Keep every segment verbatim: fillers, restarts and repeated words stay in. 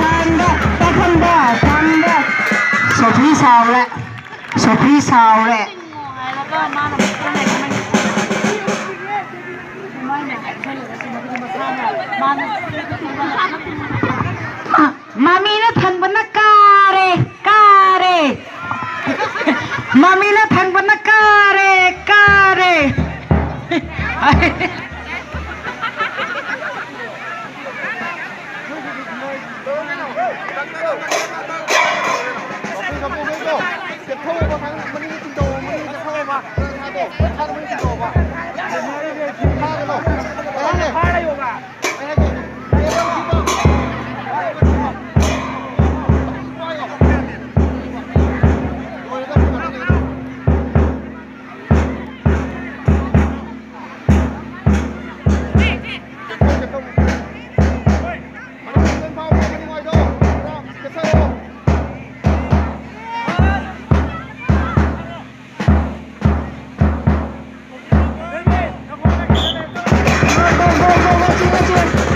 ꯊꯥꯡꯗ, ꯇꯥꯐꯝꯗ, ꯊꯥꯡꯗ꯫ ꯁꯣꯐꯤ ꯁꯥꯎꯔꯦ꯫ ꯁꯣꯐꯤ ꯁꯥꯎꯔꯦ꯫ ꯃꯥ-, ꯃꯃꯤꯅ ꯊꯟꯕꯅ ꯀꯥꯔꯦ, ꯀꯥꯔꯦ꯫ ꯃꯃꯤꯅ ꯊꯟꯕꯅ ꯀꯥꯔꯦ, ꯀꯥꯔꯦ꯫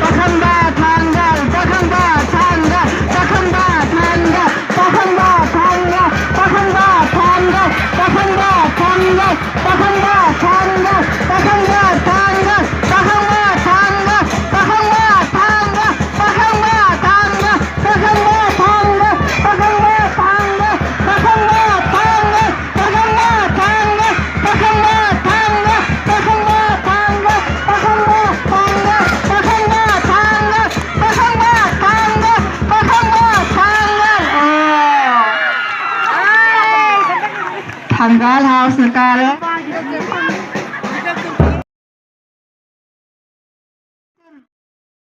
ꯄꯥꯈꯪꯕ ꯊꯥꯡꯒꯜ, ꯄꯥꯈꯪꯕ ꯊꯥꯡꯒꯜ, ꯄꯥꯈꯪꯕ ꯊꯥꯡꯒꯜ, ꯄꯥꯈꯪꯕ ꯊꯥꯡꯒꯜ, ꯄꯥꯈꯪꯕ ꯊꯥꯡꯒꯜ, ꯄꯥꯈꯪꯕ ꯊꯥꯡꯒꯜ, ꯄꯥꯈꯪꯕ ꯊꯥꯡꯒꯜ, ꯄꯥꯈꯪꯕ ꯊꯥꯡꯒꯜ, ꯄꯥꯈꯪꯕ ꯊꯥꯡꯒꯜ, ꯄꯥꯈꯪꯕ ꯊꯥꯡꯒꯜ, ꯄꯥꯈꯪꯕ ꯊꯥꯡꯒꯜ, ꯄꯥꯈꯪꯕ ꯊꯥꯡꯒꯜ, ꯄꯥꯈꯪꯕ ꯊꯥꯡꯒꯜ, ꯄꯥꯈꯪꯕ ꯊꯥꯡꯒꯜ, ꯄꯥꯈꯪꯕ ꯊꯥꯡꯒꯜ, ꯄꯥꯈꯪꯕ ꯊꯥꯡꯒꯜ, ꯄꯥꯈꯪꯕ ꯊꯥꯡꯒꯜ, ꯄꯥꯈꯪꯕ ꯊꯥꯡꯒꯜ, ꯄꯥꯈꯪꯕ ꯊꯥꯡꯒꯜ, ꯄꯥꯈꯪꯕ ꯊꯥꯡꯒꯜ꯫ ꯑꯣ꯫ ꯊꯥꯡꯒꯜ ꯍꯥꯎꯁꯅ ꯀꯥꯔꯦ꯫